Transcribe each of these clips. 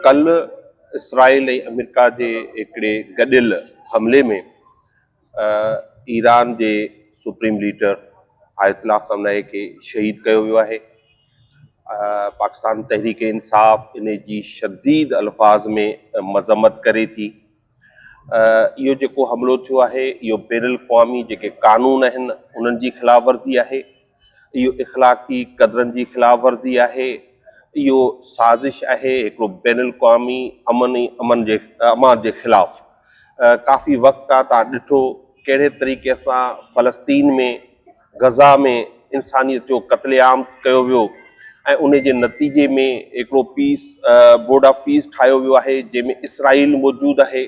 ڪلهه اسرائيل ۽ آمريڪا جي هڪڙي گڏيل حملي ۾ ايران جي سپريم ليڊر آيت الله خامنائي کي شهيد ڪيو ويو آهي. پاڪستان تحريڪ انصاف ان جي شديد الفاظ ۾ مذمت ڪري ٿي. اهو جيڪو حملو ٿيو آهي اهو بين الاقوامي جيڪي قانون آهن انهن جي خلاف ورزي آهي. اهو اخلاقي قدرن جي خلاف ورزي آهي. اهو سازش آهي هڪڙو بين الاقوامي امن ۽ امن جي امان جي خلاف. ڪافي وقت کان تان ڏٺو ڪهڙي طريقي سان فلسطين ۾ غزه ۾ انسانيت جو قتل عام ڪيو ويو ۽ ان جي نتيجي ۾ هڪڙو پيس بورڊ آف پيس ٺاهيو ويو آهي جنهن ۾ اسرائيل موجود آهي.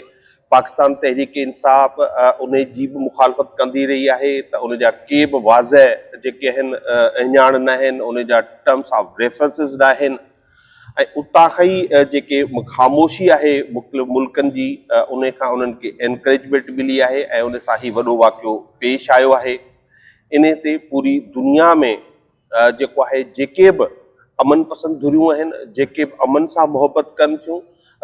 پاڪستان تحريڪ انصاف ان جي به مخالفت ڪندي رهي آهي ته ان جا ڪي به واضح جيڪي آهن اهڃاڻ نه آهن ان جا ٽرمس آف ريفرنسز نه آهن ۽ اتان کان ئي جيڪي خاموشي آهي مختلف ملڪن جي ان کان انهن کي انڪريجمينٽ ملي آهي ۽ ان سان هي وڏو واقعو پيش آيو آهي. انهي تي پوري دنيا ۾ جيڪو آهي جيڪي به امن پسند ڌريون آهن جيڪي به امن سان محبت ڪن ٿيون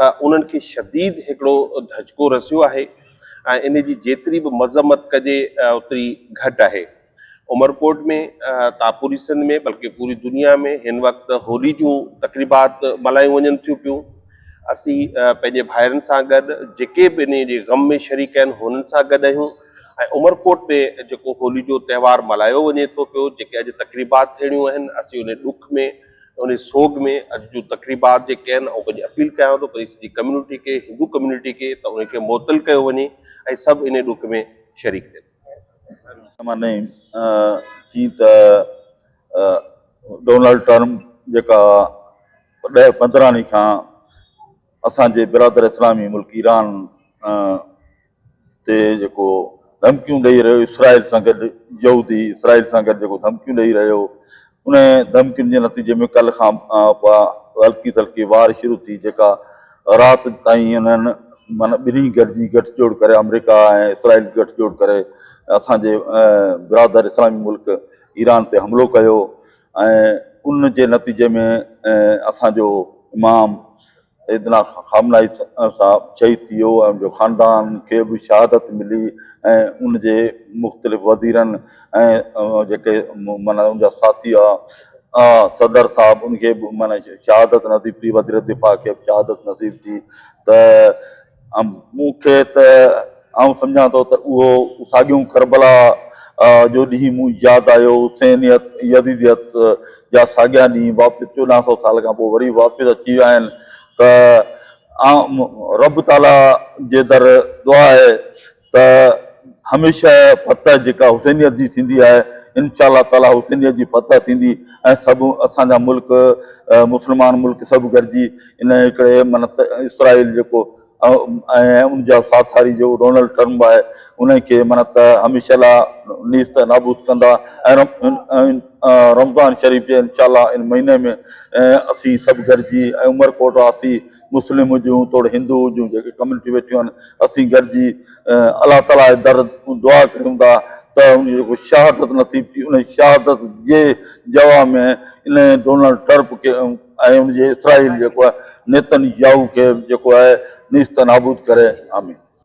انهن کي شديد هڪڙو ڌچڪو رسيو آهي ۽ ان جي جيتري به مذمت ڪجي اوتري گهٽ آهي. عمرڪوٽ ۾ ته پوري سنڌ ۾ بلڪه پوري دنيا ۾ هن وقت هولي جون تقريبات ملهايون وڃن ٿيون پيون. اسين پنهنجي ڀائرن سان گڏ جيڪي به انهي جي غم ۾ شريڪ آهن هنن سان گڏ آهيون ۽ عمرڪوٽ ۾ جيڪو هولي جو تهوار ملهايو وڃي ٿو پيو جيڪي اڄ تقريبات ٿيڻيون آهن اسين انهي ڏک ۾ انهي سوڳ ۾ اڄ جون تقريبات جيڪي آهن آئون پنهنجي اپيل ڪيان ٿو پنهنجي سڄي ڪميونٽي کي هندو ڪميونٽي کي ته انهي کي معطل ڪيو وڃي ۽ سڀ انهي ڏک ۾ شريڪ ٿين. معني جيئن ته ڊونلڊ ٽرمپ جيڪا ڏهه پندرهن ڏينهن کان اسان جي برادر اسلامي ملڪ ايران تي جيڪو ڌمڪيون ڏئي رهيو اسرائيل سان گڏ يهودي اسرائيل سان گڏ جيڪو ڌمڪيون ڏئي رهيو ان ڌمڪين جي نتيجي ۾ ڪلهه کان هلڪي ڦلڪي وار شروع ٿي جيڪا رات تائين انهن معنيٰ ٻنهي گڏجي ڳٺ جوڙ ڪري آمريڪا ۽ اسرائيل ڳٺ جوڙ ڪري اسان جي برادر اسلامي ملڪ ايران تي حملو ڪيو ۽ ان جي نتيجي ۾ اسان جو امام سيدنا خامنائي صاحب شهيد ٿي ويو ۽ ان جو خاندان کي به شهادت ملي ۽ ان جي مختلف وزيرن ۽ جيڪي معنيٰ ان جا ساٿي هئا صدر صاحب ان کي به معنيٰ شهادت نصيب ٿي وزير دفاع کي به شهادت نصيب ٿي ته مون کي ته آئون سمجهان ٿو ته اهو ساڳيون ڪربلا جو ڏينهن مون ياد آيو، حسينيت، يزيديت جا ساڳيا ڏينهن واپس 1400 سال کان پوء وري واپس اچي ويا آهن ته رب تعاليٰ جي در دعا آهي ته هميشه فتح جيڪا حسينيت جي ٿيندي آهي انشاء الله تعاليٰ حسينيت جي فتح ٿيندي ۽ سڀ اسان جا ملڪ مسلمان ملڪ سڀ گڏجي ان هڪڙي معنيٰ اسرائيل جيڪو ۽ ان جا ساٿاري جيڪو ڊونلڊ ٽرمپ آهي ان کي معنيٰ ته هميشه لاء نيست نابود ڪندا ۽ رمضان شريف جي انشاء الله ان مهيني ۾ اسين سڀ گڏجي ۽ عمرڪوٽ واسي مسلم هجون توڙي هندو هجون جيڪي ڪميونٽي ويٺيون آهن اسين گڏجي الله تعاليٰ جي در دعا ڪريون ٿا ته ان جي جيڪو شهادت نصيب ٿي ان شهادت جي جواب ۾ ان ڊونلڊ ٽرمپ کي ۽ ان جي اسرائيل جيڪو آهي نيتن ياهو کي جيڪو آهي نيست نابود ڪري آمين.